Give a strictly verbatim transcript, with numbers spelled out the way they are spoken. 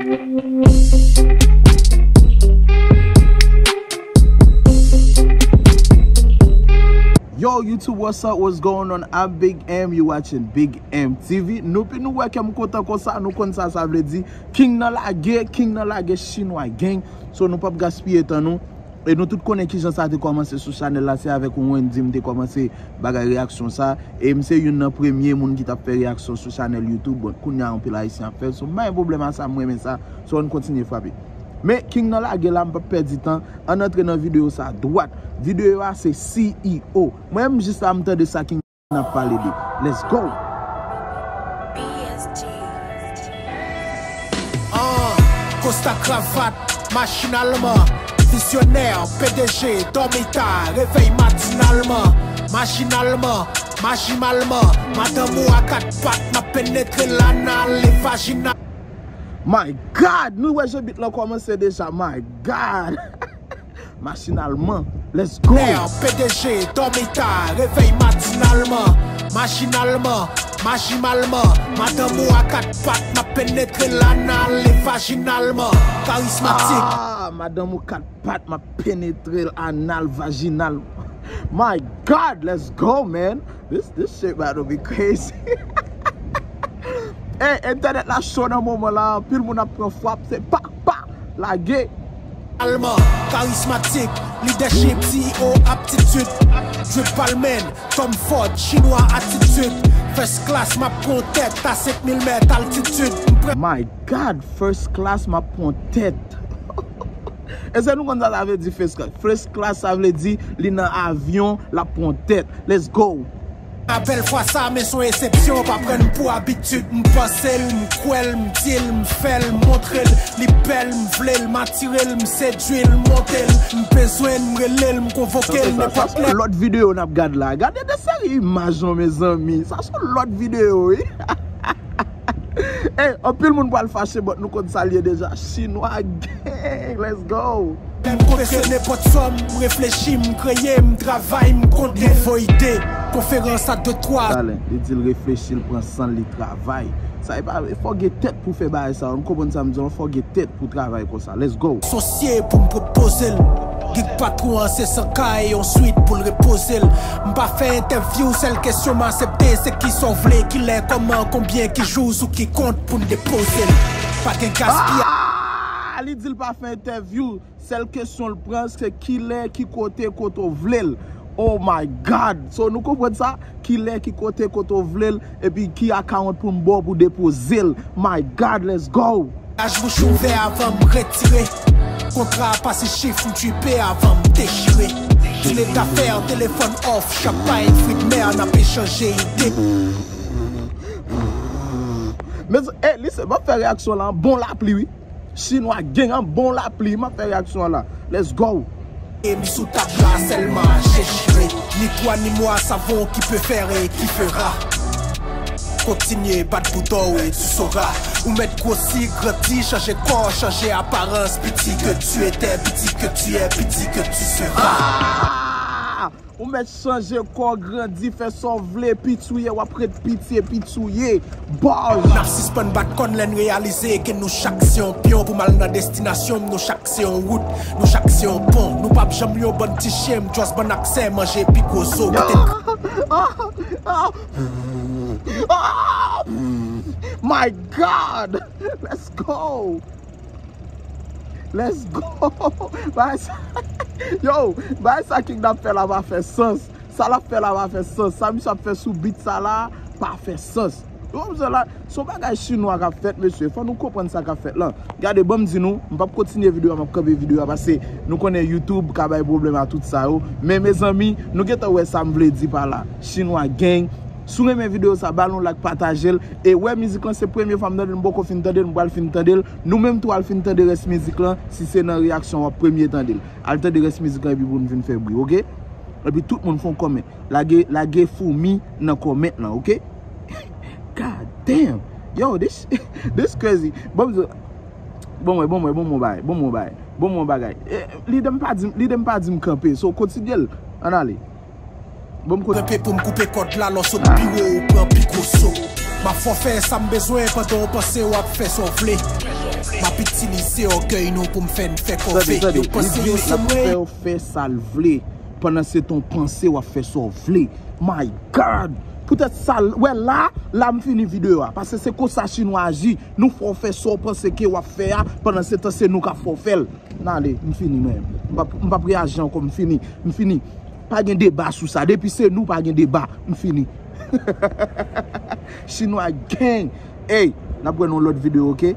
Yo, YouTube, what's up? What's going on? I'm Big M. You watching Big M T V. Nou pi nou wè ke m kontan konsa, nou konn sa sa vle di. King nan lage, King nan lage, Chinwa Gang. So, nou p ap gaspiye tan nou. E nou tout konnen kijan sa te kòmanse sou chanèl la, se avèk yon Wendy m te kòmanse bagay reyaksyon sa. E m se youn nan premye moun ki t ap fè reyaksyon sou chanèl YouTube. Bon, kounye a anpil Ayisyen ap fè l. So, m pa gen pwoblèm a sa, m renmen sa. So, ann kontinye frape. Men, King nan lage la, m p ap pèdi tan. Ann antre nan videyo sa dwat. Videyo a se C E O. Mwen, m jis la, m tande sa King nan pale de. Let's go! An, kosta kravat, machinalman, vizyonè, P D G, dòmi ta, revèy matinalman, machinalman, majimalman, madanm ou a kat pat, m ap penetre l anal e vajinal. My God! Nou wè jan beat lan kòmanse deja. My God! Machinalman. Let's go! P D G, dòmi ta, revèy matinalman, machinalman, majimalman, madanm ou a kat pat, m ap penetre l anal e vajinalman, karizmatik. Ah, madanm ou kat pat, m ap penetre l anal, vajinal. My God, let's go, man! This, this shit about to be crazy. Hey, entènèt la cho nan moman la, anpil moun ap pran frap, se pa, pa, lage. Alman, karizmatik, lidèchip, C E O, aptitid, drip Balmain, Tom Ford, chinwa, atitid, first class, m ap pran tèt, a senk mil mèt altitid, m prè. My God, first class, m ap pran tèt. Èske nou konn sa sa vle di first class? First class, sa vle di li nan avyon, l ap pran tèt. Let's go! Apèl fwa sa, men s on esepsyon, pa pran m pou abitid, m panse l, m kwè l, m di l, m fè l, m montre l, li bèl, m vle l, m atire l, m sedwi l, m monte l, m bezwen l, m rele l, m konvoke l, nenpòt lè. Lòt videyo n ap gad la. Gade de seri imaj non, mezanmi. Sa se yon lòt videyo, wi. Hey, anpil moun pral fache, but nou konn sa l ye deja. Chinwa Gang, let's go! Lè m konfese nenpòt sòm, m reflechi, m kreye, m travay, m konte. Nouvo ide, konferans a de twa. Talè, li di l reflechi, l pran san l, li travay. Sa e pa, fò gen tèt pou fè bagay sa. Ou konprann sa m di w, fò gen tèt pou travay konsa. Let's go! Sosye pou m pwopoze l. Gig patwon an se san kay, yon swit pou l repoze l. M pa fè entèvyou, sèl kesyon m aksepte, se kisa w vle, kilè, kòman, konbyen, ki jou, sou ki kont pou n depoze l. Pa gen gaspiyaj. Ah! Li di l pa fè entèvyou. Sèl kesyon l pran, se kilè, ki kote, kote w vle l. Oh my God! So, nou konprann sa? Kilè, ki kote, kote w vle l, epi ki akawont pou m ba w pou depoze l. My God, let's go! Paj bouch ouvè avan m retire. Kontra a pase chif, m tripe avan m dechire. Dine dafè, telefòn off, chanpay, fwi d mè, n ap echanje ide. Mezanmi, hey, listen, m ap fè reyaksyon la, bon lapli, wi. Chinwa Gang an bon lapli, m ap fè reyaksyon an la. Let's go! E m sou tab la sèlman, je jure. Ni toi ni moi savons qui peut faire et qui fera. Kontinye bat bouton et tu sauras. Ou mèt gwosi, grandi, chanje kò, chanje aparans. Piti ke tu étais, piti ke tu es, piti ke tu seras. Ah! Ou mèt chanje kò, grandi, fè sa w vle, pitouye, w ap ret piti e pitouye. Bars! N ap sispann bat kòn lè n reyalize ke nou chak se yon pyon pou m al nan destinasyon m, nou chak se yon wout, nou chak se yon pon. Nou p ap janm yon bann ti chen, m just bann aksè manje pi gwo zo. Kite n. My God! Let's go! Let's go! Bagay sa, yo, bagay sa King ap fè la pa fè sans. Sa l ap fè la pa fè sans. Sa misye ap fè sou beat sa la pa fè sans. Yo, misye la, se yon bagay chinwa k ap fèt, mesye. Fò nou konprann sa k ap fèt la. Gade, ban m di nou, m p ap kontinye videyo a, m ap kanpe videyo a, paske nou konnen YouTube ka bay pwoblèm a tout sa yo. Men, mezanmi, nou gentan wè sa m vle di pa la. Chinwa Gang, si w renmen videyo sa, ba l yon like, pataje l. E wè mizik lan, se premye fwa m tande l, m poko fin tande l, m pral fin tande l. Nou menm tou al fin tande rès mizik lan, si se nan reyaksyon w ap premye tande l. Al tande rès mizik lan epi pou n vin fè bri, oke? Epi tout moun fè yon kòmant. Lage, lage foumi nan kòmant lan, oke? God damn! Yo, this, this crazy. Bon, bon mwen, bon mwen, bon mwen bagay, bon mwen bagay, bon mwen bagay. Eh, lide m pa di m, lide m pa di m kanpe, so kontinye l. Ann ale. Bon, m kote. Kanpe pou m koupe kòd la, lè w sot pi wo, ou pran pi gwo so. M ap fè w fè sa m bezwen pandan w panse w ap fè sa w vle. M ap itilize ògèy nou pou m fè n fè kòve. Tande, tande. Yo panse Li di yo l se ap fè mwen. w fè sa l vle. Pandan se tan w panse w ap fè sa w vle. My God! Poutèt sa, l- wè la, la m fini videyo a. Paske se konsa chinwa aji. Nou fè w fè sa w panse ke w ap fè a, pandan se tan se nou k ap fè w fè l. N ale, m fini menm. M p ap, m p ap reyaji ankò, m fini. M fini. Pa gen deba sou sa. Depi se nou, pa gen deba. M fini. Chinwa gang. Ey, n ap wè nan lòt videyo, oke?